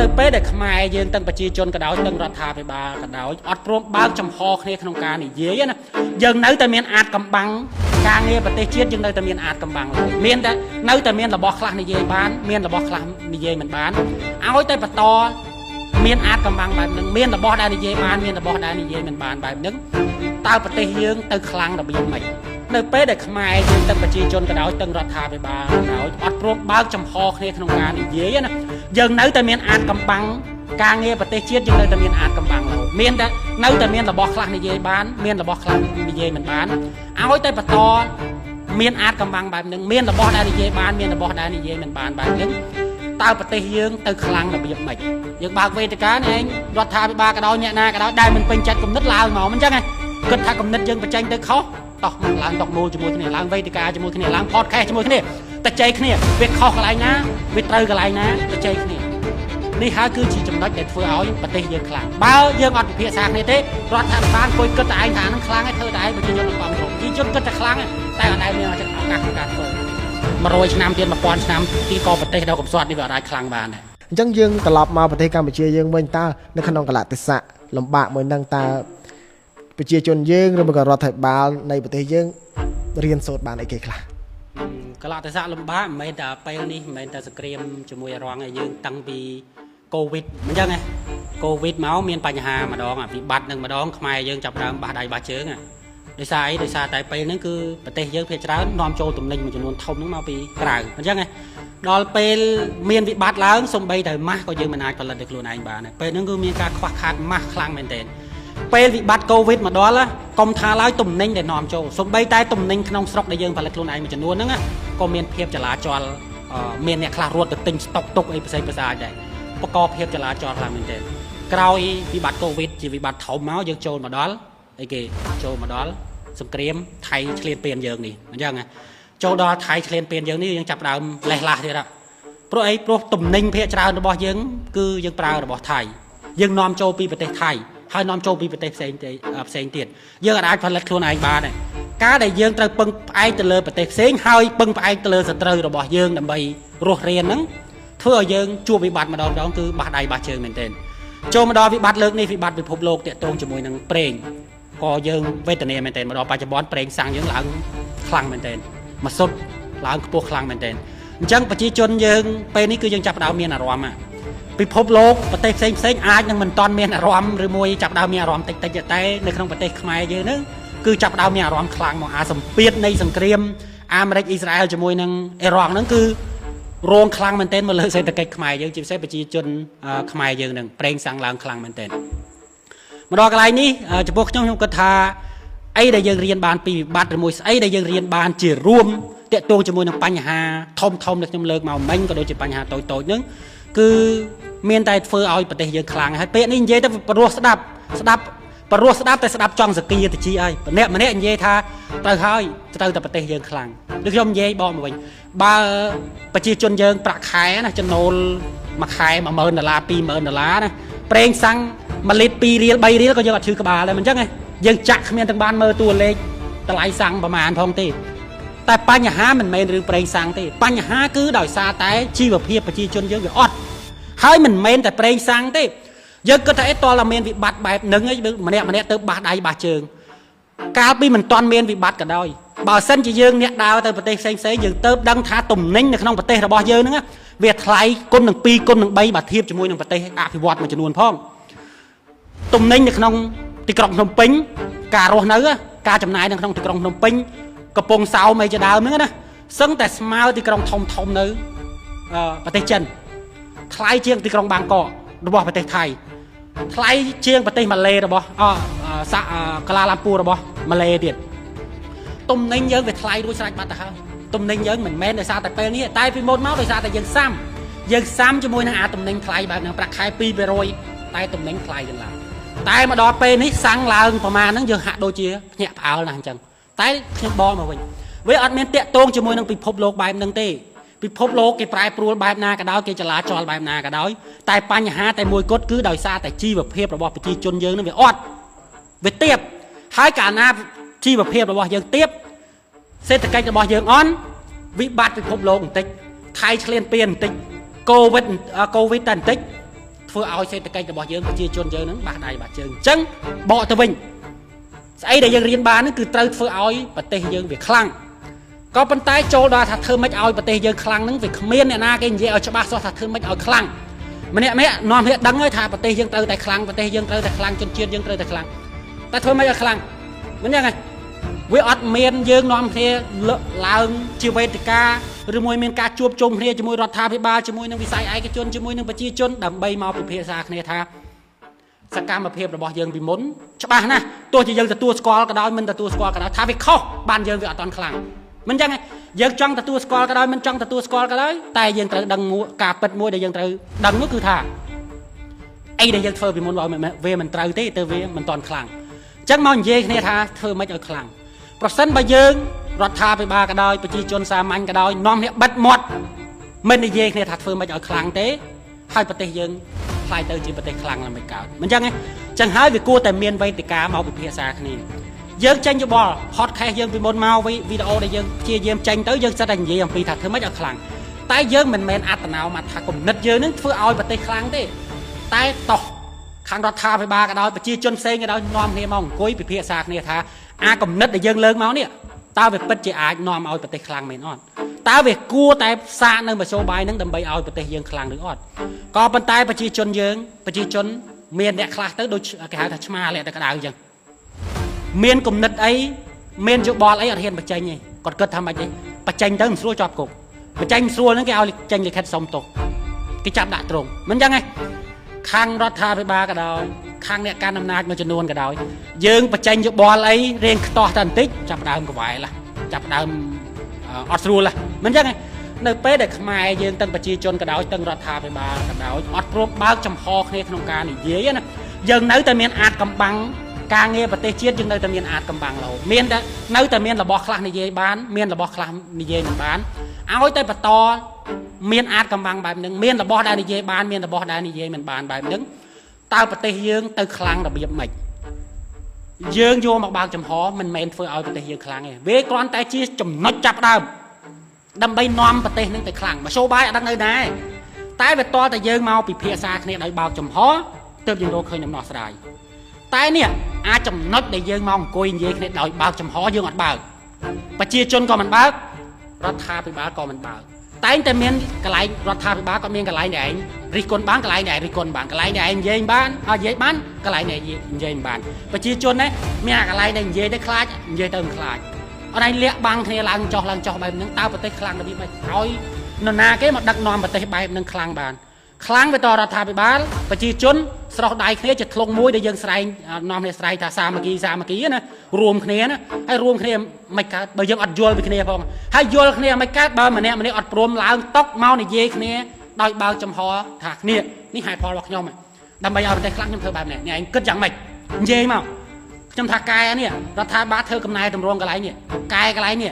នៅពេលដែលខ្មែរយើងទាំងប្រជាជនក៏ដោយទាំងរដ្ឋាភិបាលក៏ដោយអត់ព្រមបើកចំហគ្នាក្នុងការនិយាយណាយើងនៅតែមានអាចកំបាំងការងារប្រទេសជាតិយើងនៅតែមានអាចកំបាំងឡើយមានតែនៅតែមានរបស់ខ្លះនិយាយបានមានរបស់ខ្លះនិយាយមិនបានឲ្យតែបន្តមានអាចកំបាំងបែបហ្នឹងមានរបស់ដែលនិយាយបានមានរបស់ដែលនិយាយមិនបានបែបហ្នឹងតើប្រទេសយើងទៅខ្លាំងរបៀបម៉េចនៅពេលដែលខ្មែរយើងទាំងប្រជាជនក៏ដោយទាំងរដ្ឋាភិបាលក៏ដោយអត់ព្រមបើកចំហគ្នាក្នុងការនិយាយណាយើងនៅតែមានអាចកំបាំងការងារប្រទេសជាតិយើងនៅតែមានអាចកំបាំងរហូតមានតែនៅតែមានរបស់ខ្លះនិយាយបានមានរបស់ខ្លះនិយាយមិនបានឲ្យតែបន្តមានអាចកំបាំងបែបហ្នឹងមានរបស់ដែលនិយាយបានមានរបស់ដែលនិយាយមិនបានបែបហ្នឹងតើប្រទេសយើងទៅខ្លាំងរបៀបម៉េចយើងបើកវេទិកានេះឯងរដ្ឋាភិបាលក៏ដោយអ្នកណាក៏ដោយដែលមិនពេញចិត្តគំនិតឡើងមកមិនចឹងហ៎គិតថាគំនិតយើងបញ្ចេញទៅខុសតោះមកឡើងតុមូលជាមួយគ្នាឡើងវេទិកាជាមួយគ្នាឡើង podcast ជាមួយគ្នាតែចែកគ្នាវាខុសកន្លែងណាវាត្រូវកន្លែងណាទៅចែកគ្នានេះហើយគឺជាចំណុចដែលធ្វើឲ្យប្រទេសយើងខ្លាំងបើយើងអត់ពិភាក្សាគ្នាទេរដ្ឋាភិបាលអង្គុយគិតតែឯងថានឹងខ្លាំងហើយធ្វើតែឯងប្រជាជនអត់គ្រប់គ្រងប្រជាជនគិតតែខ្លាំងតែអត់ដែលមានឱកាសក្នុងការធ្វើ100ឆ្នាំទៀត1000ឆ្នាំទីក៏ប្រទេសដ៏កំសត់នេះវាអត់អាចខ្លាំងបានដែរ អញ្ចឹងយើងត្រឡប់មកប្រទេសកម្ពុជាយើងវិញតើនៅក្នុងកលៈទេសៈលំបាកមួយហ្នឹងតើប្រជាជនយើងឬមួយក៏រដ្ឋាភិបាលនៃប្រទេសយើងរៀនសូត្របានអីគេខ្លះ កលៈទេសៈលំបាកមិនមែនតែពេលនេះមិនមែនតែសង្គ្រាមជាមួយអរងឯងយើងតាំងពីកូវីដមិនចឹងហ៎កូវីដមកមានបញ្ហាម្ដងអាវិបត្តិនឹងម្ដងខ្មែរយើងចាប់ដើមបះដៃបះជើងដោយសារអីដោយសារតែពេលហ្នឹងគឺប្រទេសយើងភាគច្រើននាំចូលទំនិញមួយចំនួនធំហ្នឹងមកពីក្រៅអញ្ចឹងហ៎ដល់ពេលមានវិបត្តិឡើងសំបីតែម៉ាស់ក៏យើងមិនអាចផលិតដោយខ្លួនឯងបានដែរពេលហ្នឹងគឺមានការខ្វះខាតម៉ាស់ខ្លាំងមែនទែនពេលវិបត្តិកូវីដមកដល់កុំថាឡើយទំនិញដែលនាំចូលសំបីតែទំនិញក្នុងស្រុកដែលយើងផលិតខ្លួនឯងមួយចំនួនហ្នឹងក៏មានភាពចលាចលមានអ្នកខ្លះរត់ទៅទិញស្តុកទុកអីផ្សេងផ្សាយដែរបកភាពចលាចលខ្លាំងមែនទែនក្រោយវិបត្តិកូវីដជាវិបត្តិធំមកយើងចូលមកដល់អីគេចូលមកដល់សង្គ្រាមថៃឆ្លៀនពៀនយើងនេះអញ្ចឹងចូលដល់ថៃឆ្លៀនពៀនយើងនេះយើងចាប់ដើមលេះឡាស់ទៀតព្រោះអីព្រោះទំនិញភាគច្រើនរបស់យើងគឺយើងប្រើរបស់ថៃយើងនាំចូលពីប្រទេសថៃហើយនាំចូលពីប្រទេសផ្សេងផ្សេងទៀតយើងអាចផលិតខ្លួនឯងបានដែរការដែលយើងត្រូវពឹងផ្អែកទៅលើប្រទេសផ្សេងហើយពឹងផ្អែកទៅលើសត្រូវរបស់យើងដើម្បីរស់រានហ្នឹងធ្វើឲ្យយើងជួបវិបត្តិម្ដងម្ដងគឺបះដៃបះជើងមែនទែនចូលមកដល់វិបត្តិលើកនេះវិបត្តិពិភពលោកតាក់ទងជាមួយនឹងប្រេងក៏យើងវេទនាមែនទែនមកដល់បច្ចុប្បន្នប្រេងសាំងយើងឡើងខ្លាំងមែនទែនមកសុទ្ធឡើងខ្ពស់ខ្លាំងមែនទែនអញ្ចឹងប្រជាជនយើងពេលនេះគឺយើងចាប់ផ្ដើមមានអារម្មណ៍ពិភពលោកប្រទេសផ្សេងផ្សេងអាចនឹងមិនទាន់មានអារម្មណ៍ឬមួយចាប់ដើមមានអារម្មណ៍តិចតិចតែនៅក្នុងប្រទេសខ្មែរយើងហ្នឹងគឺចាប់ដើមមានអារម្មណ៍ខ្លាំងមកអាសម្ពាធនៃសង្គ្រាមអាមេរិកអ៊ីស្រាអែលជាមួយនឹងអ៊ីរ៉ង់ហ្នឹងគឺរងខ្លាំងមែនទែនមកលើសេដ្ឋកិច្ចខ្មែរយើងជាពិសេសប្រជាជនខ្មែរយើងហ្នឹងប្រេងសាំងឡើងខ្លាំងមែនទែនមកដល់កន្លែងនេះចំពោះខ្ញុំខ្ញុំគិតថាអីដែលយើងរៀនបានពីវិបត្តិឬមួយស្អីដែលយើងរៀនបានជារួមតាក់ទងជាមួយនឹងបញ្ហាធំធំដែលខ្ញុំលើកមកមិញក៏ដូចជាបញ្ហាតូចតូចហ្នឹងគឺមានតែធ្វើឲ្យប្រទេសយើងខ្លាំងហើយពេលនេះនិយាយទៅព្រោះស្ដាប់ស្ដាប់ព្រោះស្ដាប់តែស្ដាប់ចង់សគាតិចហើយម្នាក់ម្នាក់និយាយថាត្រូវហើយត្រូវតែប្រទេសយើងខ្លាំងដូចខ្ញុំនិយាយបកមកវិញបើប្រជាជនយើងប្រាក់ខែណាចំណូលមួយខែ10000ដុល្លារ20000ដុល្លារណាប្រេងសាំង1លីត្រ2រៀល3រៀលក៏យើងអត់ឈឺក្បាលដែរមិនអញ្ចឹងទេយើងចាក់គ្មានទាំងបានមើលតួលេខតម្លៃសាំងប្រមាណផងទេតែបញ្ហាមិនមែនរឿងប្រេងសាំងទេបញ្ហាគឺដោយសារតែជីវភាពប្រជាជនយើងវាអត់ហើយមិនមែនតែប្រេងសាំងទេយើងគិតថាអីតើតែមានវិបត្តិបែបហ្នឹងឯងម្នាក់ម្នាក់ទៅបះដៃបះជើងកាលពីមិនទាន់មានវិបត្តិក៏ដោយបើសិនជាយើងអ្នកដើរទៅប្រទេសផ្សេងផ្សេងយើងទៅដឹងថាទំនិញនៅក្នុងប្រទេសរបស់យើងហ្នឹងវាថ្លៃគុណនឹង2គុណនឹង3បើធៀបជាមួយនឹងប្រទេសអភិវឌ្ឍមួយចំនួនផងទំនិញនៅក្នុងទីក្រុងភ្នំពេញការរស់នៅការចំណាយនៅក្នុងទីក្រុងភ្នំពេញកំពង់សោមអីជាដើមហ្នឹងណាសឹងតែស្មើទីក្រុងធំធំនៅប្រទេសចិនថ្លៃជាងទីក្រុងបាងកករបស់ប្រទេសថៃថ្លៃជាងប្រទេសម៉ាឡេរបស់សាកាឡាឡាំពួររបស់ម៉ាឡេទៀតទំនិញយើងវាថ្លៃរួចស្រេចបាត់ទៅហើយទំនិញយើងមិនមែនដោយសារតែពេលនេះតែពីមុនមកដោយសារតែយើងសាំជាមួយនឹងអាទំនិញថ្លៃបែបហ្នឹងប្រាក់ខែ2%តែទំនិញថ្លៃជាងឡើងតែមកដល់ពេលនេះសាំងឡើងប្រមាណហ្នឹងយើងហាក់ដូចជាភ្ញាក់ផ្អើលណាស់អញ្ចឹងតែខ្ញុំបកមកវិញវាអត់មានតាក់ទងជាមួយនឹងពិភពលោកបែបហ្នឹងទេពិភពលោកគេប្រែប្រួលបែបណាក៏ដោយគេចលាចលបែបណាក៏ដោយតែបញ្ហាតែមួយគត់គឺដោយសារតែជីវភាពរបស់ប្រជាជនយើងនឹងវាអត់វាទាបហើយកាលណាជីវភាពរបស់យើងទាបសេដ្ឋកិច្ចរបស់យើងអន់វិបត្តិពិភពលោកបន្តិចថៃឆ្លៀនពៀនបន្តិចកូវីដតែបន្តិច ធ្វើឲ្យសេដ្ឋកិច្ចរបស់យើងប្រជាជនយើងហ្នឹងបាសដៃបាសជើងអញ្ចឹងបកទៅវិញស្អីដែលយើងរៀនបានហ្នឹងគឺត្រូវធ្វើឲ្យប្រទេសយើងវាខ្លាំងក៏ប៉ុន្តែចូលដល់ថាធ្វើម៉េចឲ្យប្រទេសយើងខ្លាំងហ្នឹងវាគ្មានអ្នកណាគេនិយាយឲ្យច្បាស់សោះថាធ្វើម៉េចឲ្យខ្លាំងម្នាក់ម្នាក់នាំគ្នាដឹងហើយថាប្រទេសយើងត្រូវតែខ្លាំងប្រទេសយើងត្រូវតែខ្លាំងជនជាតិយើងត្រូវតែខ្លាំងតែធ្វើម៉េចឲ្យខ្លាំងមិនយ៉ាងហ្នឹងវាអត់មានយើងនាំគ្នាលើកឡើងជាវេទិកាឬមួយមានការជួបជុំគ្នាជាមួយរដ្ឋាភិបាលជាមួយនឹងវិស័យឯកជនជាមួយនឹងប្រជាជនដើម្បីមកពិភាក្សាគ្នាថាសកម្មភាពរបស់យើងពីមុនច្បាស់ណាស់ទោះជាយើងទទួលស្គាល់ក៏ដោយមិនទទួលស្គាល់ក៏ដោយថាវាខុសបានយើងវាអត់តាន់ខ្លាំងមិនចឹងទេយើងចង់ទទួលស្គាល់ក៏ដោយមិនចង់ទទួលស្គាល់ក៏ដោយតែយើងត្រូវដឹងការពិតមួយដែលយើងត្រូវដឹងនោះគឺថាអីដែលយើងធ្វើពីមុនវាមិនត្រូវទេទៅវាមិនតាន់ខ្លាំងអញ្ចឹងមកនិយាយគ្នាថាធ្វើម៉េចឲ្យខ្លាំងប្រសិនបើយើងរដ្ឋាភិបាលក៏ដោយប្រជាជនសាមញ្ញក៏ដោយនាំគ្នាបិទមាត់មិននិយាយគ្នាថាធ្វើម៉េចឲ្យខ្លាំងទេហើយប្រទេសយើងខ្លាយទៅជាប្រទេសខ្លាំងឡើងមិនកើតមិនចឹងទេចឹងហើយវាគួរតែមានវេទិកាមកពិភាក្សាគ្នាយើងចេញយោបល់ podcast យើងពីមុនមកវីដេអូដែលយើងព្យាយាមចេញទៅយើងសិតតែនិយាយអំពីថាធ្វើម៉េចឲ្យខ្លាំងតែយើងមិនមែនអត្តនោម័តថាគំនិតយើងនឹងធ្វើឲ្យប្រទេសខ្លាំងទេតែតោះខាងរដ្ឋាភិបាលក៏ដោយប្រជាជនផ្សេងក៏ដោយនាំគ្នាមកអង្គុយពិភាក្សាគ្នាថាអាគំនិតដែលយើងលើកមកនេះតើវាពិតជាអាចនាំឲ្យប្រទេសខ្លាំងមែនអត់តើវាគួរតែផ្សាកនៅមធ្យោបាយហ្នឹងដើម្បីឲ្យប្រទេសយើងខ្លាំងឬអត់ក៏ប៉ុន្តែប្រជាជនយើងប្រជាជនមានអ្នកខ្លះទៅដូចគេហៅថាឆ្មាលាក់តែក្តៅអញ្ចឹងមានគំនិតអីមានយោបល់អីអត់ហ៊ានបញ្ចេញទេគាត់គិតថាម៉េចទេបញ្ចេញទៅមិនស្រួលជាប់គុកបញ្ចេញមិនស្រួលហ្នឹងគេឲ្យចេញលិខិតសុំទោសគេចាប់ដាក់ទ្រុងមិនអញ្ចឹងទេខាងរដ្ឋាភិបាលក៏ដោយខាងអ្នកកាន់អំណាចមួយចំនួនក៏ដោយយើងបញ្ចេញយោបល់អីរៀងខ្ទាស់តែបន្តិចចាប់ដើមកវ៉ែលចាប់ដើមអត់ស្រួលមិនអញ្ចឹងទេនៅពេលដែលខ្មែរយើងទាំងប្រជាជនក៏ដោយទាំងរដ្ឋាភិបាលក៏ដោយអត់ព្រមបើកចំហគ្នាក្នុងការនិយាយណាយើងនៅតែមានអាចកំបាំងការងារប្រទេសជាតិយើងនៅតែមានអាចកំបាំងរហូតមានតែនៅតែមានរបស់ខ្លះនិយាយបានមានរបស់ខ្លះនិយាយមិនបានឲ្យតែបន្តមានអាចកំបាំងបែបហ្នឹងមានរបស់ដែលនិយាយបានមានរបស់ដែលនិយាយមិនបានបែបហ្នឹងតើប្រទេសយើងទៅខ្លាំងរបៀបម៉េចយើងយកមកបើកចំហមិនមែនធ្វើឲ្យប្រទេសយើងខ្លាំងទេវាគ្រាន់តែជាចំណុចចាប់ដើមដើម្បីនាំប្រទេសនឹងទៅខ្លាំងមធ្យោបាយអត់ដឹងនៅណាតែវាតតែយើងមកពិភាក្សាគ្នាដោយបើកចំហទើបយើងរកឃើញដំណោះស្រាយតែនេះអាចចំណុចដែលយើងមកអង្គុយនិយាយគ្នាដោយបើកចំហយើងអត់បើកប្រជាជនក៏មិនបើករដ្ឋាភិបាលក៏មិនបើកតែងតែមានកន្លែងរដ្ឋាភិបាលក៏មានកន្លែងដែលឯងរិះគន់បានកន្លែងដែលឯងរិះគន់បានកន្លែងដែលឯងនិយាយបានឲ្យនិយាយបានកន្លែងដែលនិយាយមិនបានប្រជាជននេះមានអាកន្លែងដែលនិយាយទៅខ្លាចនិយាយទៅមិនខ្លាចអត់ឯងលាក់បាំងគ្នាឡើងចុះឡើងចុះបែបហ្នឹងតើប្រទេសខ្លាំងរបៀបម៉េចឲ្យនរណាគេមកដឹកនាំប្រទេសបែបហ្នឹងខ្លាំងបានខ្លាំងវាតរដ្ឋាភិបាលប្រជាជនស្រោះដៃគ្នាជាធ្លុងមួយដែលយើងស្រែងនាំគ្នាស្រែងថាសាមគ្គីសាមគ្គីណារួមគ្នាណាហើយរួមគ្នាមិនកើតបើយើងអត់យល់ពីគ្នាផងហើយយល់គ្នាមិនកើតបើម្នាក់ម្នាក់អត់ព្រមឡើងតុកមកនិយាយគ្នាដោយបើកចំហថាគ្នានេះហេតុផលរបស់ខ្ញុំដើម្បីឲ្យប្រទេសខ្លាំងខ្ញុំធ្វើបែបនេះអ្នកឯងគិតយ៉ាងម៉េចនិយាយមកខ្ញុំថាកែនេះរដ្ឋាភិបាលធ្វើកំណែតម្រង់កន្លែងនេះកែកន្លែងនេះ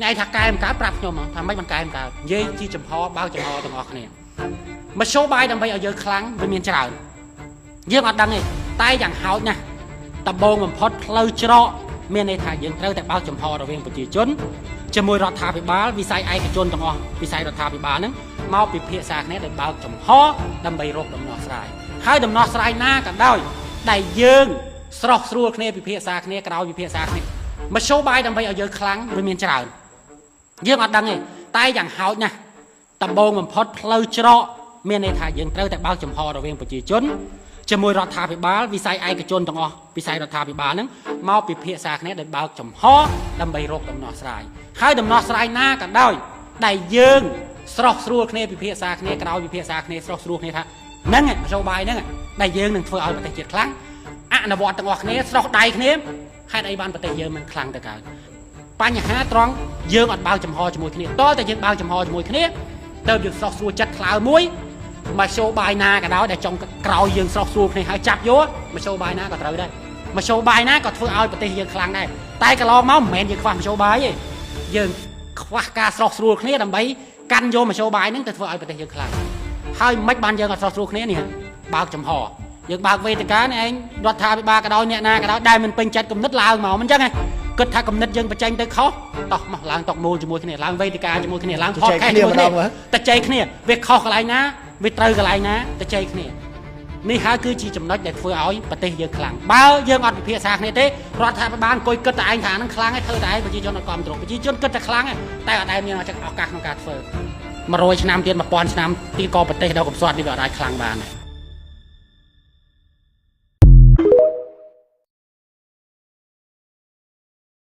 អ្នកឯងថាកែមិនកើតប្រាប់ខ្ញុំថាម៉េចមិនកែមិនកើតនិយាយជាចំហបើកចំហទាំងអស់គ្នាមធ្យោបាយដើម្បីឲ្យយើងខ្លាំងវាមានច្រើនយើងអត់ដឹងទេតែយ៉ាងហោចណាស់ដំបូងបំផុតផ្លូវច្រកមានន័យថាយើងត្រូវតែបើកចំហរវាងប្រជាជនជាមួយរដ្ឋាភិបាលវិស័យឯកជនទាំងអស់វិស័យរដ្ឋាភិបាលហ្នឹងមកពិភាក្សាគ្នាដោយបើកចំហដើម្បីរកដំណោះស្រាយហើយដំណោះស្រាយណាក៏ដោយដែលយើងស្រោះស្រួលគ្នាពិភាក្សាគ្នាក្រោយពិភាក្សាគ្នាមធ្យោបាយដើម្បីឲ្យយើងខ្លាំងវាមានច្រើនយើងអត់ដឹងទេតែយ៉ាងហោចណាស់ដំបូងបំផុតផ្លូវច្រកមានន័យថាយើងត្រូវតែបើកចំហរវាងប្រជាជនជាមួយរដ្ឋាភិបាលវិស័យឯកជនទាំងអស់វិស័យរដ្ឋាភិបាលហ្នឹងមកពិភាក្សាគ្នាដោយបើកចំហដើម្បីរកដំណោះស្រាយហើយដំណោះស្រាយណាក៏ដោយដែលយើងស្រោះស្រួលគ្នាពិភាក្សាគ្នាក្រោយពិភាក្សាគ្នាស្រោះស្រួលគ្នាថាហ្នឹងមធ្យោបាយហ្នឹងដែលយើងនឹងធ្វើឲ្យប្រទេសជាតិខ្លាំងអនុវត្តទាំងអស់គ្នាស្រោះដៃគ្នាហេតុអីបានប្រទេសយើងមិនខ្លាំងទៅកើតបញ្ហាត្រង់យើងអត់បើកចំហជាមួយគ្នាតតែយើងបើកចំហជាមួយគ្នាទៅយើងស្រោះស្រួលចិត្តខ្លើមួយមធ្យោបាយណាក៏ដោយដែលចុងក្រោយយើងស្រោះស្រួលគ្នាហើយចាប់យកមធ្យោបាយណាក៏ត្រូវដែរមធ្យោបាយណាក៏ធ្វើឲ្យប្រទេសយើងខ្លាំងដែរតែកន្លងមកមិនមែនយើងខ្វះមធ្យោបាយទេយើងខ្វះការស្រោះស្រួលគ្នាដើម្បីកាន់យកមធ្យោបាយហ្នឹងទៅធ្វើឲ្យប្រទេសយើងខ្លាំងហើយមិនបានយើងអត់ស្រោះស្រួលគ្នានេះបើកចំហយើងបើកវេទិកានេះឯងរដ្ឋាភិបាលក៏ដោយអ្នកណាក៏ដោយដែលមិនពេញចិត្តគំនិតឡើងមកមិនចឹងឯងគិតថាគំនិតយើងបញ្ចេញទៅខុសតោះមកឡើងតុមូលជាមួយគ្នាឡើងវេទិកាជាមួយគ្នាឡើង podcast ជាមួយគ្នាតែចែកគ្នាវាខុសកន្លែងណាវាត្រូវកន្លែងណាទៅចែកគ្នា នេះហើយគឺជាចំណុចដែលធ្វើឲ្យប្រទេសយើងខ្លាំងបើយើងអត់ពិភាក្សាគ្នាទេរដ្ឋាភិបាលអង្គុយគិតតែឯងថាហ្នឹងខ្លាំងហើយធ្វើតែឯងប្រជាជនអត់គ្រប់គ្រងប្រជាជនគិតតែខ្លាំងហើយតែអត់ដែលមានឱកាសក្នុងការធ្វើ100ឆ្នាំទៀត1000ឆ្នាំទៀតក៏ប្រទេសដ៏កំសត់នេះវាអត់អាចខ្លាំងបានដែរ។